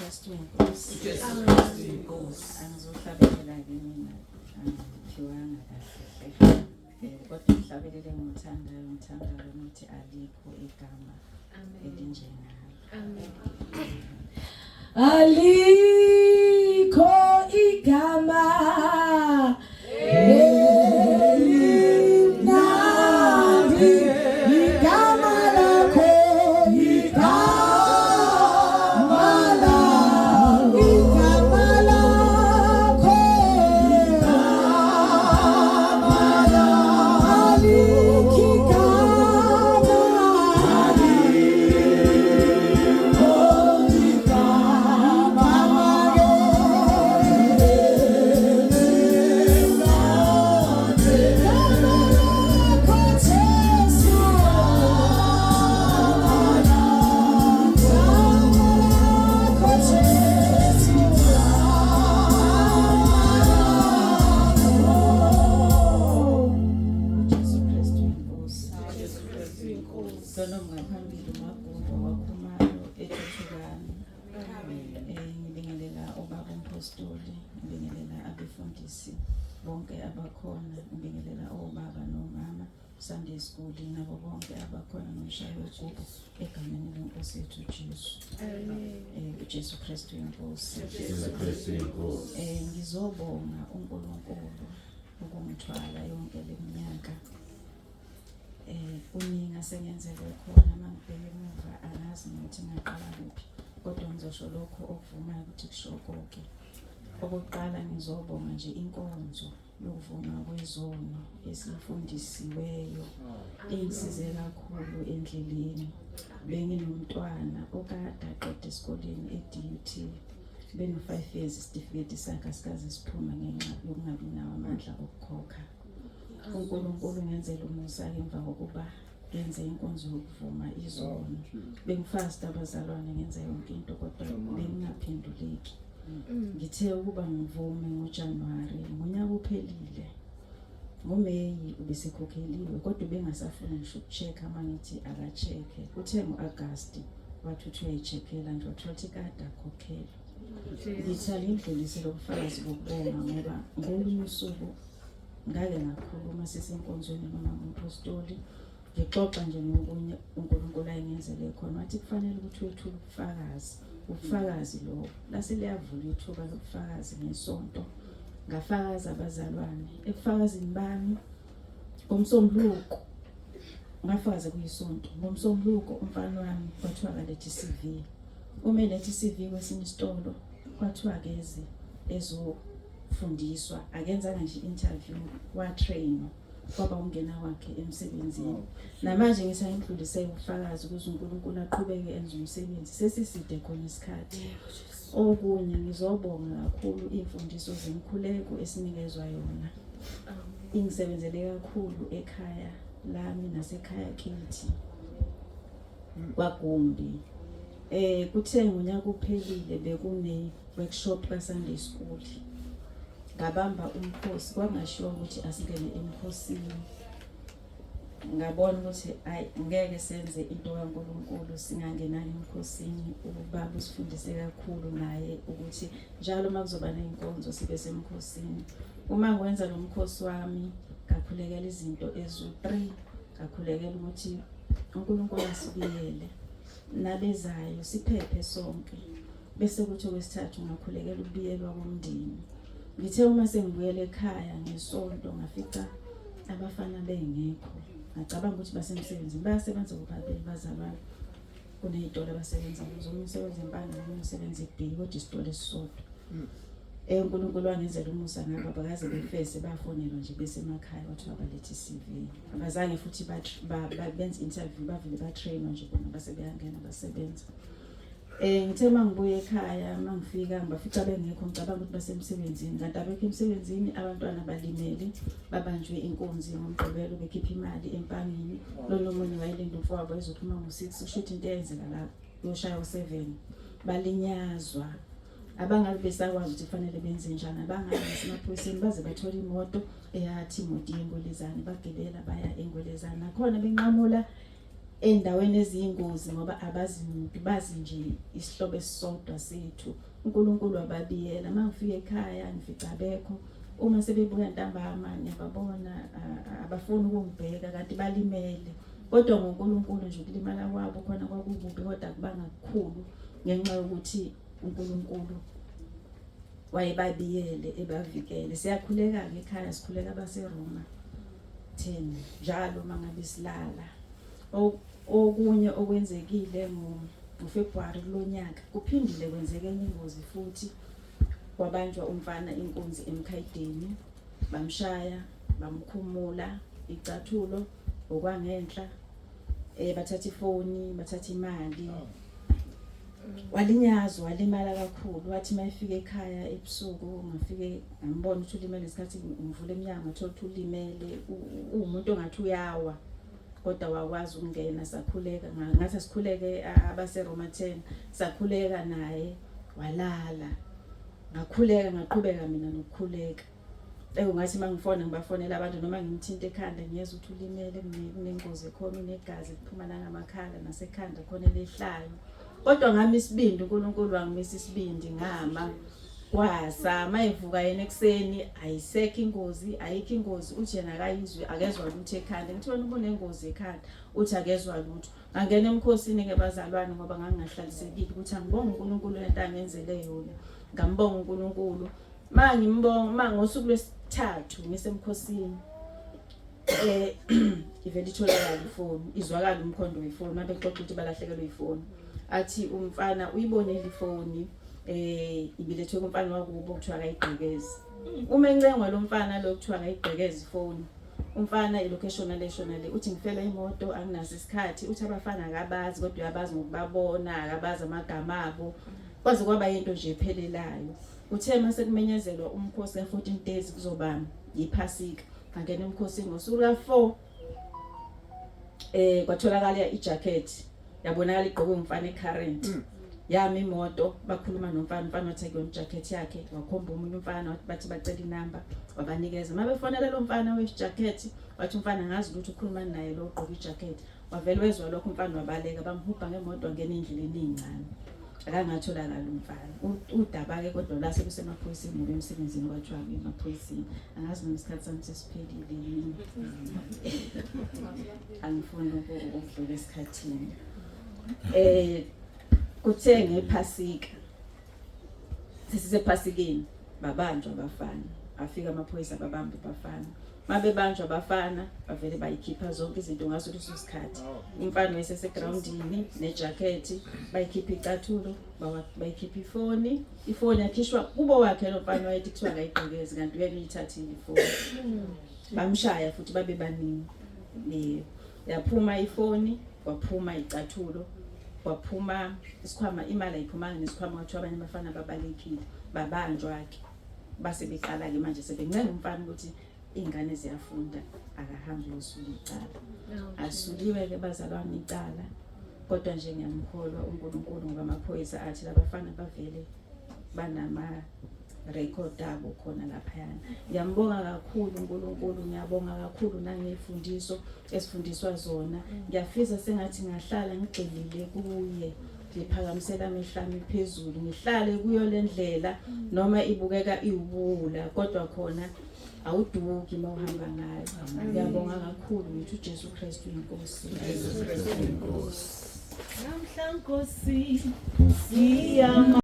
Kristu inkosi. Jesu Kristu inkosi. Angizohlabelela ke mina angiphiwanga kahle hle. Kodwa ngihlabelele ngothandayo ngithandayo ukuthi alikho igama elinjengalo. Amen. Alikho igama elimnandi igama lakho igama lakho igama lakho igama lakho alikho igama uJesu Kristu inkosi. Lona ngaphambili uMagudu waKhumalo ethuthukani. Ngibingelela ubaba umpostoli, ngibingelela abefundisi bonke abakhona, ngibingelela obaba nomama Sunday school nabo bonke abakhona nomshayi wegubhu egameni lenkosi yethu uJesu. Amen. UJesu Kristu inkosi. Jesu Kristu inkosi. Ngizobonga uNkulunkulu ukungithwala yonke leminyaka. Kuningi asengenzele khona mangibheke emuva angazi nokuthi ngaqala kuphi kodwa ngizosho lokho okuvumayo ukuthi kusho konke. Okokuqala ngizobonga nje inkonzo yokuvuma kwezono esifundisiweyo ingisize kakhulu endleleni. Benginomntwana okade aqeda esikoleni e-DUT beno-5 years isitifiketi sakhe asikaze siphuma ngenxa yokungabi nawo amandla okukhokha. uNkulunkulu ngenzela umusa emva kokuba ngenze inkonzo yokuvuma izono. Bengifasta abazalwane ngenza yonke into kodwa bengingaphenduleki. Ngithe ukuba ngivume ngoJanuwari ngonyaka uphelile. NgoMeyi ubesekhokheliwe kodwa ubengasafuni ngisho ukucheck-a uma ngithi aka-check-e. Kuthe ngo-Agasti wathi uthi uyayi-check-ela nje wathola ukuthi kade akhokhelwe. Ngithi angidlulise lobufakazi bokubonga ngoba ngolunye usuku ngake ngakhuluma sisenkonzweni nomama umpostoli ngixoxa nje ngokunye uNkulunkulu ayengenzele khona wathi kufanele ukuthi wethule ubufakazi ubufakazi lobo lase liyavula ithuba lobufakazi ngesonto ngafakaza abazalwane ebufakazini bami ngomsombuluko ngafakaza kuyisonto ngomsombuluko umfana wami kwathiwa kalethe i-CV uma elethe i-CV kwesinye isitolo kwathiwa keze ezofundiswa akenzanga nje interview watrainwa kwaba ungena kwakhe emsebenzini namanje ngisayindlulise ubufakazi ukuze uNkulunkulu aqhubeke enze umsebenzi sesiside khona isikhathi okunye ngizobonga kakhulu imfundiso zemkhuleko esinikezwa yona ingisebenzele kakhulu ekhaya lami nasekhaya kithi kwaGumbi kuthe ngonyaka uphelile bekune workshop ka Sunday school ngabamba umkhosi kwangashiwo ukuthi asingene emkhosini ngabona ukuthi ayi ngeke senze into kaNkuluNkulu singangenanga emkhosini ubaba usifundise kakhulu naye ukuthi njalo uma kuzoba nenkonzo sibe semkhosini uma ngwenza lo mkhosi wami ngakhulekela izinto ezu-3 ngakhulekela ukuthi uNkulunkulu asibiyele nabezayo siphephe sonke bese kuthi okwesithathu ngakhulekela ukubiyelwa komndeni ngithe uma sengibuyela ekhaya ngesonto ngafica abafana bengekho ngacabanga ukuthi basemsebenzini bayasebenza bobabili bazalwane kuney'tolo abasebenza kuzo omunye usebenza empangeni omunye usebenza ebhiki kodwa isitolo esisodwa uNkulunkulu wangenzela umusa ngabo abakaze befese bafonelwa nje besemakhaya kwathiwa balethe i-CV abazange futhi benze interview bavele batrainwa nje bona base beyangena basebenza ngithe mangibuya ekhaya mangifika ngibafica bengekho ngicabanga ukuthi basemsebenzini kanti abekho emsebenzini abantwana balimele babanjwe inkunzi ngomgqibelo bekhipha imali empangeni lona omunye wayelinda umfowabo ezophuma ngo-6 kusho ukuthi into eyenzeka la yoshaya u-7 balinyazwa abangabe besakwazi ukuthi kufanele benze njani abangabe basemaphoyiseni baze bathola imoto eyathi imoto iyengwelezane bagibela baya engwelezane nakhona benqamula Endaweni eziyingozi ngoba abazi muntu, bazi nje isihlobo esisodwa sethu. UNkulunkulu wababiyela. Uma ngifika ekhaya ngifica abekho. Uma sebebuya ntambama ngiyababona, abafuni ukungibheka kanti balimele. Kodwa ngoNkulunkulu nje ukulimala kwabo khona kwakukubi, kodwa akubanga kukhulu ngenxa yokuthi uNkulunkulu wayebabiyele ebavikele. Siyakhuleka-ke ekhaya, sikhuleka abaseRoma 10 njalo uma ngabe silala. Okunye okwenzekile ngoFebruwari kulonyaka, kuphindile kwenzeka enye ingozi futhi, kwabanjwa umfana inkunzi eMkhayideni, bamshaya bamkhumula icathulo okwangenhla, bathatha ifoni, bathatha imali. Walinyazwa, walimala kakhulu. Wathi uma efika ekhaya ebusuku, ngafike ngambona ukuthi ulimele. Isikhathi ngivula emnyango ngathola ukuthi ulimele, uwumuntu ongathi uyawa, kodwa wakwazi ukungena. Sakhuleka, ngathi asikhuleke abaseRoma 10, sakhuleka naye walala. Ngakhuleka, ngaqhubeka mina nokukhuleka. Ngathi uma ngifona ngibafonela abantu noma ngimthinta ekhanda, ngiyezwa ukuthi ulimele, kunengozi ekhona, unegazi liphuma nangamakhala nasekhanda khona elehlayo. Kodwa ngami isibindi, uNkulunkulu wangimisa isibindi, ngama kwasa. Mayevuka yena ekuseni, ayisekho ingozi, ayikho ingozi. Uthi yena akayizwe, akezwa lutho ekhanda. Ngithi wena ubunengozi ekhanda, uthi akezwa lutho. Ngangena emkhosini-ke bazalwane, ngoba ngangingahlalisekile ukuthi angibonge uNkulunkulu lento angenzele yona. Ngambonga uNkulunkulu. Ma ngimbonga, ma ngosuku lwesithathu ngisemkhosini, ivele itholakala ifoni, izwakala umkhondo wefoni mabexoxa ukuthi balahlekelwe ifoni. Athi umfana uyibonile ifoni, ibilethwe kumfana wakubo, kuthiwa akayigqekeze. Uma encengwa lo mfana lo kuthiwa akayigqekeze ifoni, umfana ilokhu eshona le shona le, uthi ngifela imoto, anginaso isikhathi. Uthi abafana akabazi, kodwa uyabazi ngokubabona, akabazi amagama abo. Kwaze kwaba yinto nje ephelelayo. Kuthe mase kumenyezelwa umkhosi ka-14 days kuzoba yiphasika, ngangena emkhosini ngosuku lwa-4, kwatholakala ijacket, yabonakala igqokwe umfana e-current. Yami imoto, bakhuluma nomfana, umfana wathi akuyona ijacket yakhe, wakhomba omunye umfana, wathi bathi bacela inamba, wabanikeza. Uma befonela lo mfana wejacket, wathi umfana ngazi ukuthi ukhuluma naye lo ogqoke ijacket. Wavele wezwa lokho umfana wabaleka, bamhubha ngemoto, wangena endleleni eyincane, akangatholakala umfana. Udaba-ke kodwa lase kusemaphoyiseni, ngoba emsebenzini kwathiwa emaphoyiseni. Angazi noma isikhathi sami sesiphelile yini, angifuni ukudlula esikhathini. Kuthe ngephasika, sesisephasikeni, babanjwa abafana, afika amaphoyisa babamba abafana. Mabebanjwa abafana, bavele bayikhipha zonke izinto ngaso leso sikhathi. Umfana wayesesegroundini nejakhethi, bayikhipha icathulo, bayikhipha ifoni. Ifoni yakhishwa kubo wakhe lo mfana wayethi kuthiwa akayigqekezi, kanti uyena uyithathile ifoni. Bamshaya futhi babe baningi. Yaphuma ifoni, kwaphuma icathulo, kwaphuma isikhwama, imali ayiphumanga nesikhwama. Kwathiwa abanye abafana babalekile, babanjwa-ke. Base beqala-ke manje sebencenga umfana ukuthi iy'ngane ziyafunda, akahambi uyosula icala. Asuliwe-ke bazalwane icala, kodwa nje ngiyamkholwa uNkulunkulu, ngoba amaphoyisa athi labafana bavele banama-record abo khona laphayana. Ngiyambonga kakhulu uNkulunkulu, ngiyabonga kakhulu nangey'fundiso esifundiswa zona. Ngiyafisa sengathi ngahlala ngigxilile kuye, ngiphakamisela amehlo ami phezulu, ngihlale kuyo le ndlela, noma ibukeka iwubuwula, kodwa khona awuduki uma uhamba ngayo. Ngiyabonga kakhulu, ngithi uJesu Kristu inkosi. Jesu Kristu inkosi. Namhla Nkosi siyama